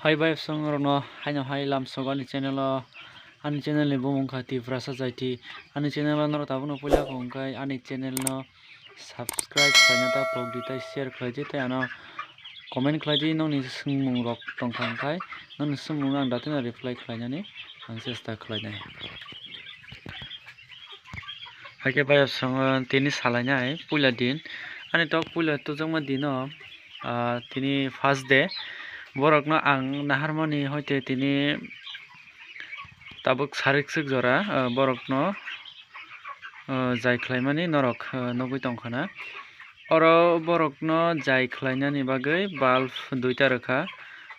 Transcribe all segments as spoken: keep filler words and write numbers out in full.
Hai bai song rokno haino hai lamsogo ani channel o, ani channel ni bumung kha Tiprasa Jaiti. Ani channel o norok tabukno puila kho hwnkhe ani channel no subscribe khlaina ta pokdi tei share khlaidi tei ano comment khlaidi, nokni swngmung rok tongkha hwnkhe nokni swngmung no ang datino reply khlainani ang chesta khlainai. Haikhe bai songo tini salainai puila din, ani tok puila tujakma dino, ah, tini first day. Borokno ang naharmani hoite tini tabuk sarik sik jora, ah, borokno, ah, jai khlaimani norok, ah, nugui tongkha na. Oro borokno jai khlainani bagwi bulb duita rwkha.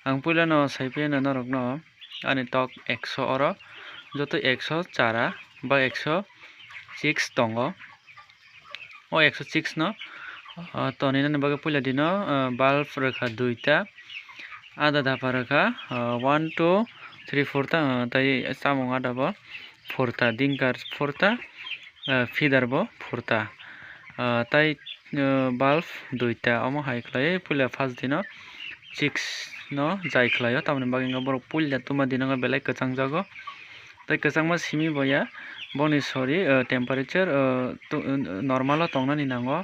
Ang puilano sai phiyano norokno ani tok ekso oro joto ekso chara ba ekso six tongo. O ekso six no, ah, toninani bagwi puila dino, ah, bulb rwkha duita, ada dapha rwkha, ah, one, two, three, four ta, ah, tei chamung ada bo phurta, dinkar phurta, ah, feeder bo phurta, ah, tei, ah, bulb duita. Omo hai khlai puila first dino six no jai khlaio, tamoni bagwi wngkha borok puila tuma dino wngkha belai kwchang jago. Tei kwchangma simi bo ya, boni sori, ah, temperature, ah, to, ah, normal o tongnani nango.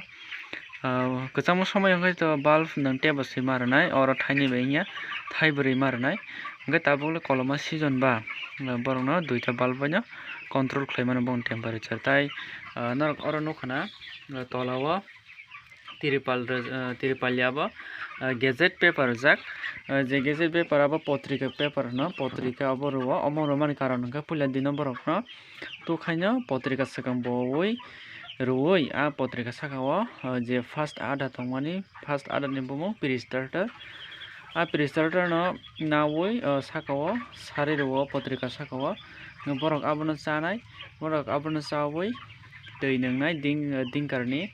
Ah, kwchangma somoi hwnkhe to bulb nwng tebo swi ma rwnai, oro thaini bai wngya, thai bwrwi ma rwnai. Hwnkhe tabuk le koloma season ba, ah, borokno duita bulb baino control khlai mano boni temperature. Tai, ah, norok oro nukha na, ah, tola o tiripal rw-, ah, tiripal ya bo, ah, gazette paper rwjak. Ah, je gazette paper abo potrika paper hwno, potrika abo rwo. Omo rwmani karon hwnkhe puila dino borokno tukhaino potrika swkang bowi rwui, a potrika saka o, ah, je first ada tongmani, first ada ni bumung pre-starter. A pre-starter no nawi, ah, saka o sari rwo potrika saka o. Borok abono chanai, borok abono chawi twi nwngnai ding, dingkarni.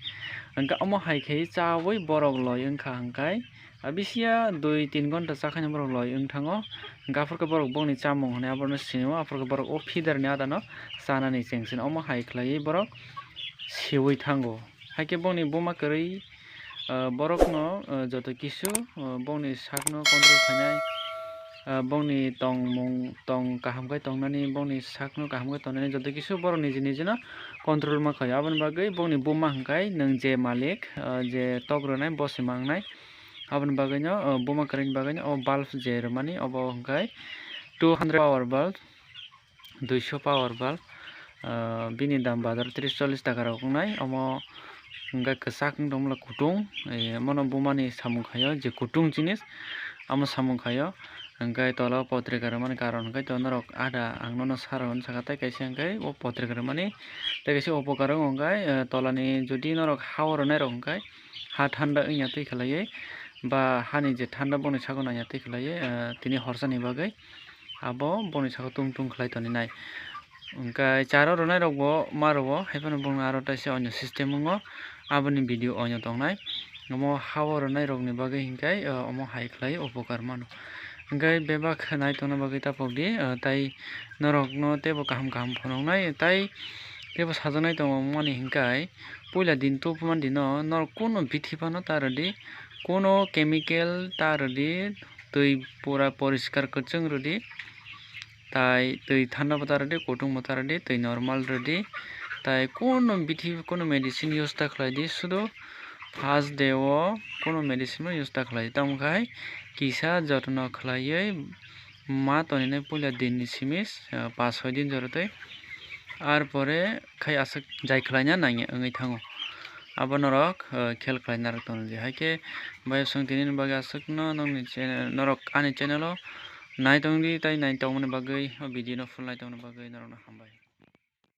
Hwnkhe omo hai khe chawi borok loi wngkha hwnkhe, ah, bisiya dui tin ghonta chakhaino borok loi wng thango. Hwnkhe aphuru khe borok bongni chamung hwnwi abono sinio, aphuru khe borok o feeder ni adano chanani cheng sino. Omo hai khlaiwi borok siwi thango. Haikhe bongni buma kwrwi, ah, borokno, ah, joto kisu, ah, bongni sakno control khainai, ah, bongni tongmung tong kaham khe tongnani, bongni sakno kaham khe tongnani joto kisu borok niji nijino control ma khaio. Aboni bagwi bongni buma hwnkhe nwng je malik, ah, je tok rwnai bo se mangnai. Aboni bagwino, ah, buma kwrwini bagwino o bulb je rwmani obo hwnkhe two hundred power bulb. Duiso power bulb, ah, bini dam bazar tris chollis taka rok wngnai. Omo hwnkhe kwchak wng tongmani kutung, eh, omono bumani samung khaio je kutung jinis, amo samung khaio. Hwnkhe tola o potrika rwmani karon hwnkhe to norok ada ang nono saro hwn saka, tei kaisa hwnkhe o potrika rwmani, tei kaisa upokar wngo hwnkhe, eh, tolani jodi norok ha o rwnai rok hwnkhe ha thanda wngya twi khlaiwi ba hani je thanda boni sago nangya twi khlaiwi, eh, tini horsani bagwi. Abo boni saka tung tung khlai toni nai. Hwnkhe charo rwnai rok bo ma rwo, hai phano bongni aro teisa onyo system wngo, aboni video onyo tongnai. Omo ha o rwnai rokni bagwi hinkhe, ah, omo hai khlai upokar mano. Hwnkhe bebak nai tongna bagwi tapokdi, ah, tai norokno teibo kaham kaham phunuknai, tai teibo sajaknai tongmani hinkhe puila din tubumani dino norok kunu bithi phano ta rwdi, kunu chemical ta rwdi, twi pura poriskar kwchwng rwdi, tai twi thanda bo ta rwdi, kutung bo ta rwdi, twi normal rwdi, tai kunu bithi kunu medicine use ta khlaidi, sudu first day o kunu medicine bo use ta khlaidi. Tamo khai kisa jotono khlaiwi ma toninai puila din ni simi, ah, pas soi din jora tei, ar pore khai aswk jai khlaina nangya wngwi thango. Abo norok, ah, khel khlai narwk tongdi. Hai khe bai song tini ni bagwi aswkno nokni channel, norok ani channel o nai tongdi tei nai tongmani bagwi o video no full nai tongmani bagwi norokno hambai.